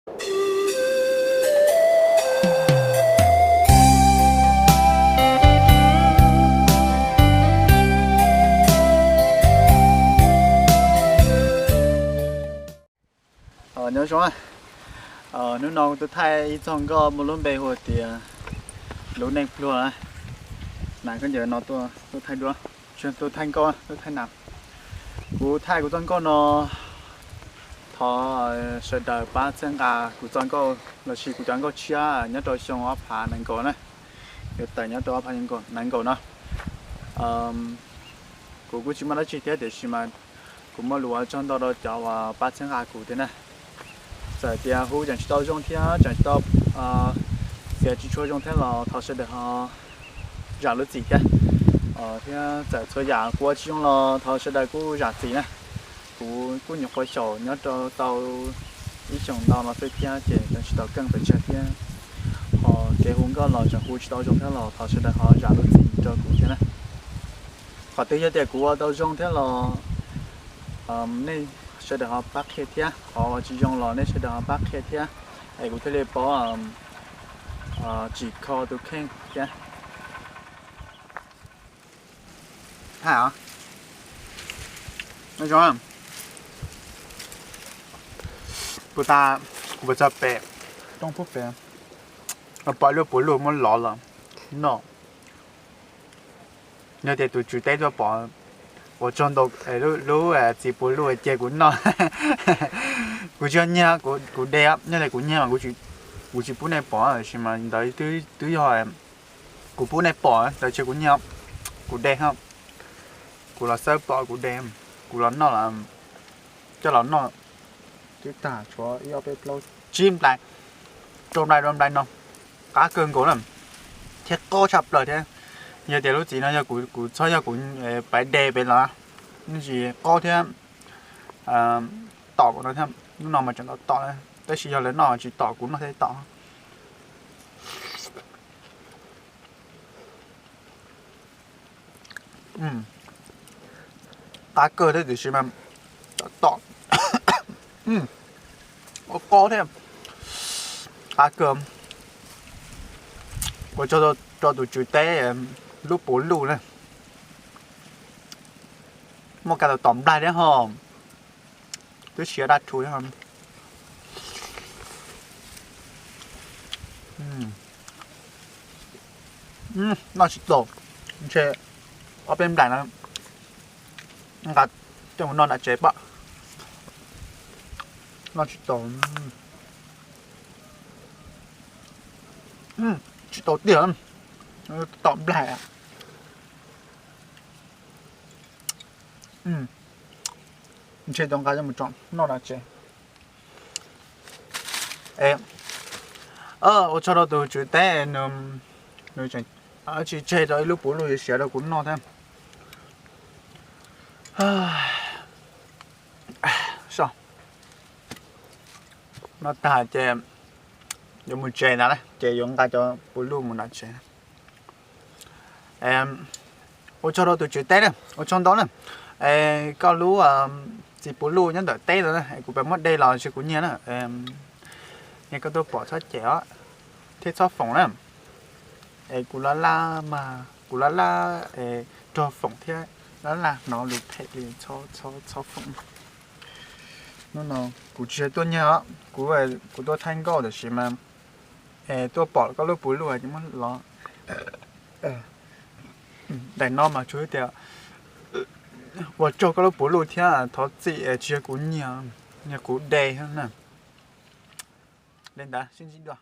Nyob zoo, hnub no tuaj thaij ib txoj nkoj muaj lub npe hu tias lub neej pluag na. Nas khaub ncaws no tuaj thaij duab, tuaj thaij nkoj, tuaj thaij nas. Kuv thaij kuv txoj nkoj no, thov sawv daws pab txhawb nqa kuv txoj nkoj lossis kuv cov nkoj tshiab nyob rau xyoo ob phav nees nkaum na, yuav tawm nyob rau ob phav nees nkaum no. Kuv kuj tsis muaj dab tsi thiab tiam sis mas kuv muaj lus ua tsaug ntau rau cov uas pab txhawb nqa kuv thiab na. Txawm tias hu tseem tsis tau zoo thiab tseem tsis tau, txiav tsis tshua zoo thiab los thov sawv daws ho zam lub txim thiab. Thiab txawm txhua yam kuv ua tsis zoo los thov sawv daws kuj zam txim na. Kuv kuj nyuam qhuav xyaum nyob rau tau ib xyoos ntau no xwb thiab ces tseem tsis tau keej pes tsawg thiab. Ho kev hu nkoj los tseem hu tsis tau zoo thiab los thov sawv daws ho zam lub txim rau kuv thiab na. Qhov twg yog tias kuv ua tau zoo thiab los nej sawv daws ho pab qhia thiab, qhov uas tsis zoo los nej sawv daws ho pab qhia thiab, es kuv thiaj li paub tsim kho tus kheej thiab. Hais os, nyob zoo, kuv tas, kuv puas txog pem roob pub pem, pom lub puv luj muab lov los noj. Yog tias tus tswv teb tuaj pom, ua tsaug ntau, lub txiv puv luj cia kuv noj. Kuv tsis yog nyiag, kuv de, yog tias kuv nyiag mas kuv tsis pub nej pom, tab sis mas ntawd twb yog kuv pub nej pom, ntawd tsis yog kuv nyiag, kuv de, kuv los xawb pom kuv de, kuv los noj, coj los noj. Twb tag tshuav ib ob peb plaub tsib nplai, rau nplai rau nplai no, qab kawg nkaus na, thiab qob tshaj plaws thiab. Yog tias lub txiv no yog kuv txhob yog kuv pais de pem los, yeej tsis qob thiab tom no thiab. Lub no mas tseem tom tom na, tab sis yog lawv noj tsis tom, kuv noj thiaj tom. Qab kawg thiab tiam sis mas tom, ua qob thiab, qab kawg. Ua tsaug rau tus tswv teb lub puv luj na, muaj kab tom tom nplaig thiab ho, twb siav daj rhuv thiab. Noj tsis tau, ntshe ob peb nplaim no nqa coj mus noj nram tsev pom. Noj tsis tau, tsis tau tiag, tom nplaig. Ntshe tau nqa coj mus tso noj nram tsev. Ua tsaug rau tus tswv teb, nws tsis tseg rau ib lub puv luj siav rau kuv noj thiab. Noj tag ces yuav mus tsev ntag, ces yuav nqa cov puv luj mus nram tsev. Ua tsaug rau tus tswv teb na, ua tsaug ntau na. Koj lub txiv puv luj nyob ntawm teb ntawd na, kuv pem muab de los tsis kuv nyiag na. Yog koj tuaj pom txhob cem os, thiab txhob foom na. Es kuv laj laj mas, kuv laj laj rog foom thiab laj laj hnov lus phem li, txhob foom. Hnub no kuv tsis yog tuaj nyiag os, kuv, kuv tuaj thaij nkauj tab sis mas tuaj pom koj lub puv luj ces muab los. Daim no mas tsuas tias ua tsaug koj lub puv luj thiab thov txim, tsis yog kuv nyiag, yog kuv de na. Li ntawd sib ntsib dua.